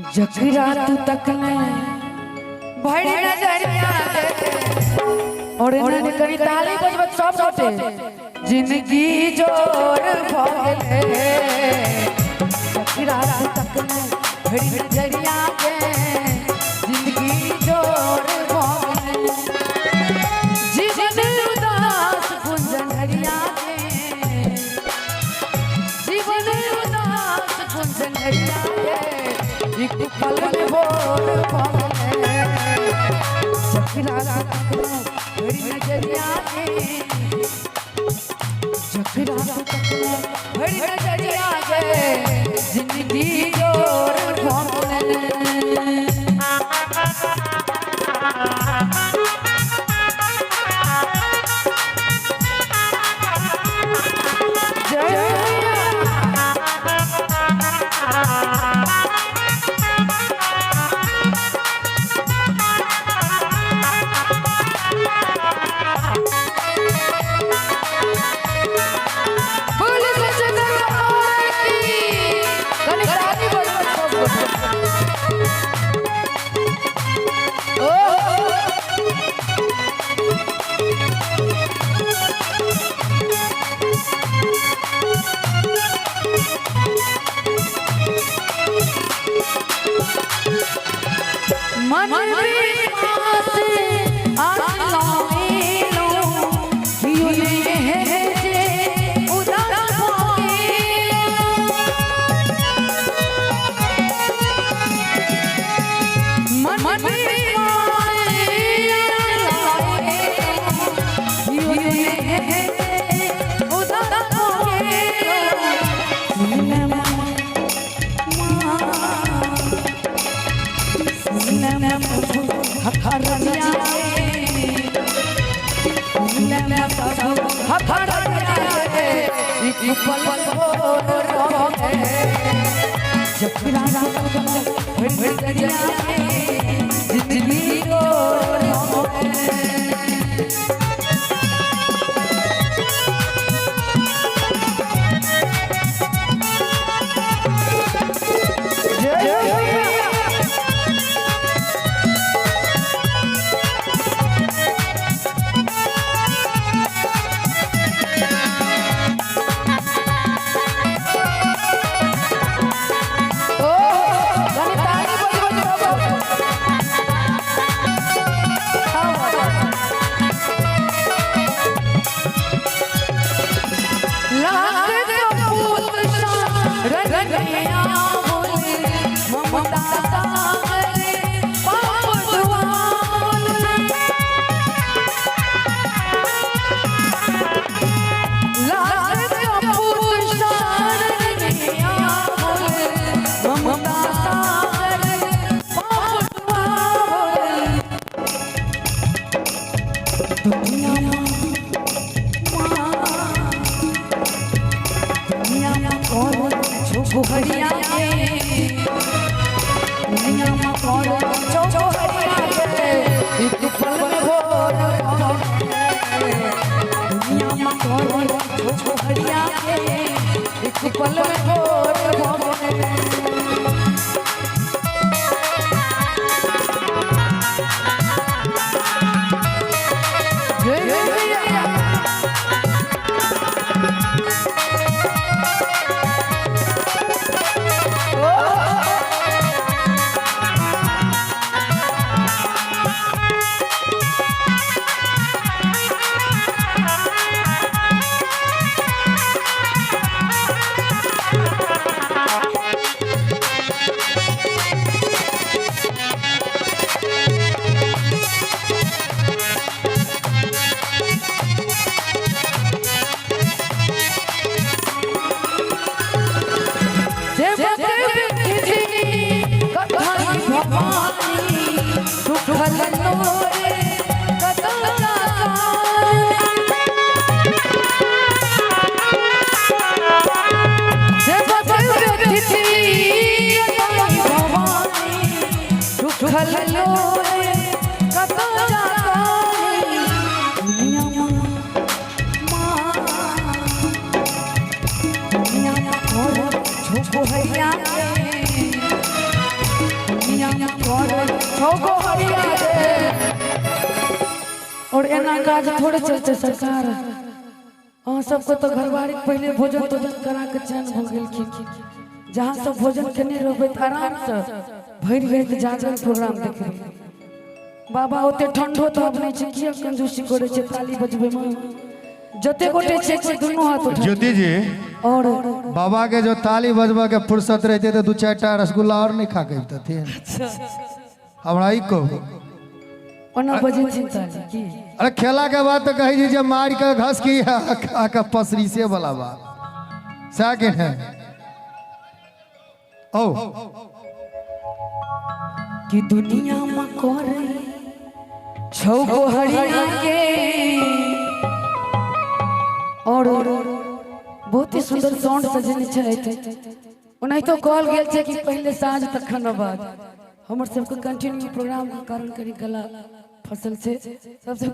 जकरा तू तकने भरी नजरिया के और एना करी ताली बजबत सब गोटे जिंदगी जोर भ गेले। जकरा तू तकने भरी नजरिया के जिंदगी जोर भ गेले। जीवन उदास गुंजन हरिया के, जीवन उदास गुंजन हरिया के, एक पल में भोर भ गेले। जकरा तू तकने भरी नजरिया के, जकरा तू तकने भरी नजरिया के, जिंदगी जोर भ गेले। जय मैया। बोल सच्चे दरबार की। कनी ताली बजबत सब गोटे। ओ मन विश्वास आलो कियो ने जे उदास भइलो। मन विश्वास आलो कियो ने जे उदास भइलो। जिंदगी ओ कनी ताली बजबत सब। लाख कपूत रंगिया बोले ममता सागर पाप दुआल। लाख कपूत रंगिया बोले ममता सागर पाप दुआल। दुनिया दुनियाમાં કોણ છો હરિયા દુનિયામાં કોણ છો હરિયા એક પલ ભોર। દુનિયામાં કોણ છો હરિયા એક પલ ભોર। જય જય। भवानी सुखल तोरे कत सुखल लोरे कत दुनिया छौ गो हरिया गे। और एना काज थोड़े चलते सरकार। अहाँ सबके तऽ घरवारी पहिले भोजन तोजन करा के चैन भऽ गेलखिन। जहाँ सब भोजन केने रहबै तऽ आरामसँ भरि राति जागरण प्रोग्राम देखबै। बाबा ओते ठंडो तऽ आब नहि छै, किया कंजूसी करै छै ताली बजबै मे? जते गोटे छै से दुनू हाथ उठा। ज्योति जी और बाबा के जो ताली बजबऽ के फुर्सत रहते तऽ दू चारिटा रसगुल्ला और नहीं खा के अबितथिन। हमरा ई कहू ओना बजै छै ताली की? अरे खेला के बाद तऽ कहै छै जे मारि के घस की खा के पसरी से वाला बात सएह के है। ओ कि दुनिया में करे छौ गो हरिया के। और बहुत ही सुंदर साउंड सजेने छथि। ओनाहितो कहल गेल छै कि पहिले साँझ तखन आवाज। हमर सबके कंटिन्यू प्रोग्राम के कारण कनि गला फसल छै। सबसे